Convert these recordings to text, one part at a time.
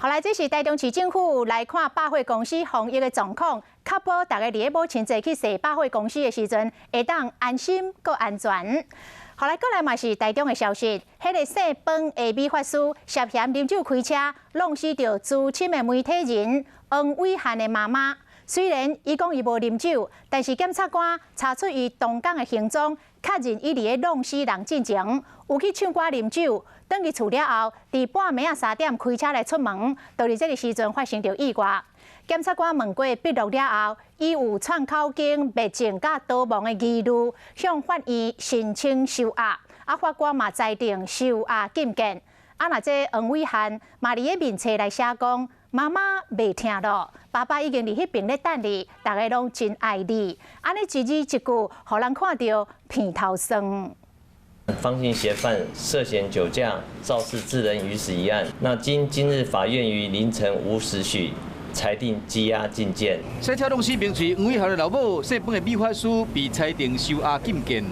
好來，這是台中市政府來看百貨公司防疫的狀況，確保大家佇咧母親節去踅百貨公司的時陣，會當安心閣安全。好來，過來嘛是台中的消息，彼個姓彭的理髮師涉嫌啉酒開車，弄死著資深的媒體人黃偉漢的媽媽。雖然伊講伊無啉酒，但是檢察官查出伊當工的行蹤，確認伊佇咧弄死人進前有去唱歌啉酒，轉去厝了後，佇半暝仔3點開車來出門，就佇這個時陣發生著意外。檢察官問過筆錄了後，伊有串口供、滅證佮逃亡的疑慮，向法院申請收押。啊，法官嘛裁定收押禁見。啊，若這黃偉漢嘛佇咧面冊來寫講，媽媽袂疼囉，爸爸已經佇彼爿咧等你，逐家攏真愛你。按呢一字一句，予人看著鼻頭酸。方姓嫌犯涉嫌酒駕肇事致人於死一案，那經今日法院於凌晨5時許裁定羈押禁見。賽車弄死名嘴黃偉漢的老母，姓彭的理髮師被裁定收押禁見。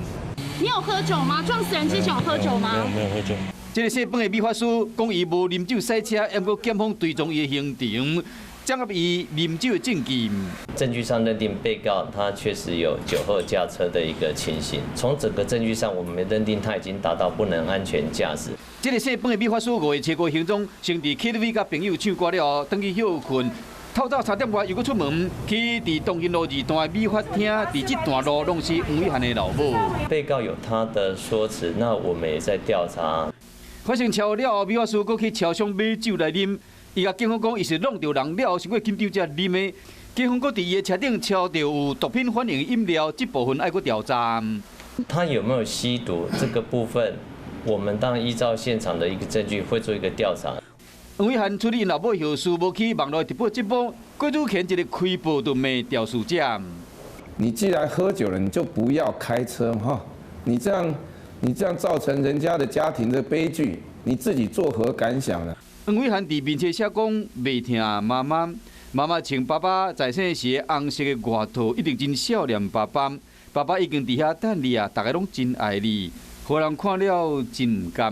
你有喝酒嗎？撞死人之前有喝酒嗎？沒有，沒有喝酒。這個姓彭的理髮師講伊無啉酒賽車，毋過檢方追蹤伊的行程，掌握伊啉酒的證據。證據上認定被告他確實有酒後駕車的一個情形。從整個證據上，我們認定他已經達到不能安全駕駛。這個姓彭的理髮師5月初五行蹤，先佇 KTV 佮朋友唱歌了後，轉去歇睏。透早3點外又閣出門，去佇東興路二段的美髮廳，佇這段路弄死黃偉漢的老母。被告有他的說辭，那我們也在調查。發生車禍了後，理髮師閣去超商買酒來啉。伊共警方講，伊是弄著人了後，傷過緊張才啉的。警方閣佇伊的車頂抄著有毒品反應飲料，這部分愛閣調查。他有沒有吸毒這個部分，我們當然依照現場的一個證據會做一個調查。黃偉漢處理𪜶老母後事，無去網路直播節目，過主前一个開報就罵肇事者。你既然喝酒了，你就不要開車哈！你這樣造成人家的家庭的悲劇，你自己作何感想呢？黃偉漢佇面冊寫講，袂疼媽媽，媽媽穿爸爸在生時紅色的外套，一定真少年爸爸，爸爸已經佇遐等你啊，逐家攏真愛你，予人看了真毋甘。